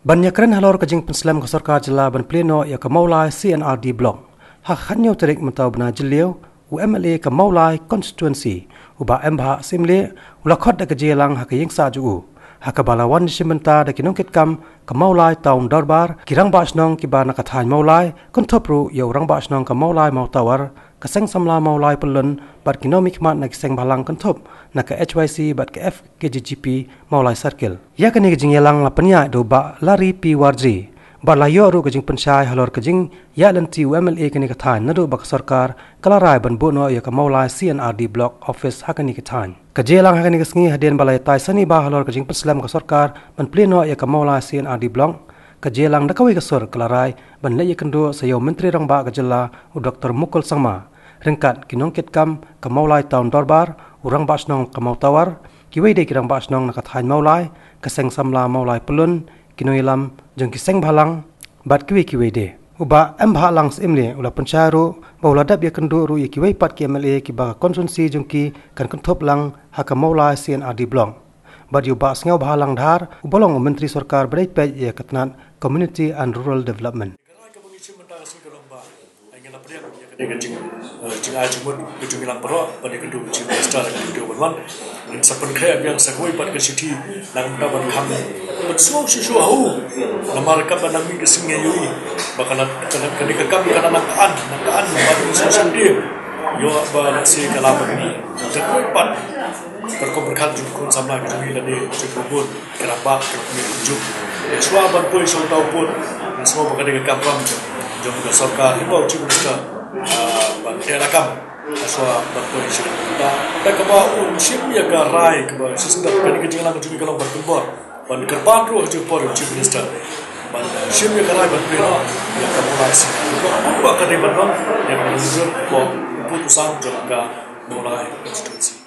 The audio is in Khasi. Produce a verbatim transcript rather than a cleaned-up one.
Ban ïakren halor ka jingpynslem ka sorkar jylla ban plie noh ïa ka Mawlai C and R D Block, ha ka khatñiew tarik mynta u bnai Jylliew, u M L A ka Mawlai Constituency, u Bah M Bhah Syiemlieh, u la khot da ka jingïalang ha ka ïingsah jong u, ha kaba la wan shim bynta da ki nongkitkam ka Mawlai Town Dorbar, ki rangbah shnong kiba na ka thaiñ Mawlai, kynthup ruh ïa u rangbah shnong ka Mawlai Mawtawar, ka Seng Samla Mawlai Pyllun, bad ki nongmihkhmat na ki seng bhalang kynthup na ka H Y C bad ka F K J G P Mawlai Circle. Ïa kane ka jingïalang la pynïaid da u Bah Larry P Warjri, bad la ïoh ruh ka jingpynshai halor ka jingïaid lynti u M L A kane ka thaiñ naduh ba ka sorkar ka la rai ban buh noh ïa ka Mawlai C and R D Block Office ha kane ka thaiñ. Ka jingïalang ha kane ka sngi, hadien ba la ïatai sani bha halor ka jingpynslem ka sorkar ban plie noh ïa ka Mawlai C and R D Block, ka jingïalang da kawei ka sur ka la rai ban leit ïakynduh sa ïa u Myntri Rangbah ka jylla, u Doktor Mukul Sangma, ryngkat ki nongkitkam ka Mawlai Town Dorbar, u rangbah shnong ka Mawtawar, kiwei de ki rangbah shnong na ka thaiñ Mawlai, ka Seng Samla Mawlai Pyllun, ki nongïalam jong ki seng bhalang, bad kiwei kiwei de. U Bah M Bhah Lang Syiemlieh u la pynshai ruh ba u la dep ïakynduh ruh ïa kiwei pat ki M L A kiba ka constituency jong ki kan kynthup lang ha ka Mawlai C and R D Block. Bad ïa u Bah Sniawbhalang Dhar, uba long u Myntri Sorkar ba dei peit ïa ka tnat Community and Rural Development. Ka rai kaba ngi shim mynta ka sngi ka long ba, ai, ngi la pdiang ïa kane ka jing, eh, jingai jingmut ka jong ngi lang baroh, ban ïakynduh ka Chief Minister ha ka video ban wan. Ngin sa pynkhreh biang sa kawei pat ka shithi na ka bynta ban khang, ban sngew shuh shuh ha u. Namar katba nang mih ka sngi ngi ïohi ba ka la, ka la, kane ka kam ka la nang ka an, nang ka an, ban sngew shuh shuh. Ïoh ba lehse ka la ban mih. Sa kawei pat ka rukom pyrkhat jong u khun samla ka jong ngi lane jong u bun, ka rangbah, ka rukom jong. Shuwa ban poi sha uta u pud, shuwa ba ka dei ka kam jong, jong ka sorkar, lyngba u Chief Minister, ah, ban teh lakam. Shuwa ban poi sha uta. Te kaba un shim ïa ka rai kaba shisien, kane ka jingïalang ka jong ngi ka long ban pynbor, ban kyrpad ruh ha jingpor u Chief Minister ban shim ïa ka rai ban pynbor ïa ka Mawlai C and R D Block. Kumba ka dei ban long ïa ka Mawlai C and R D Block, pud u sam jong ka Mawlai constituency.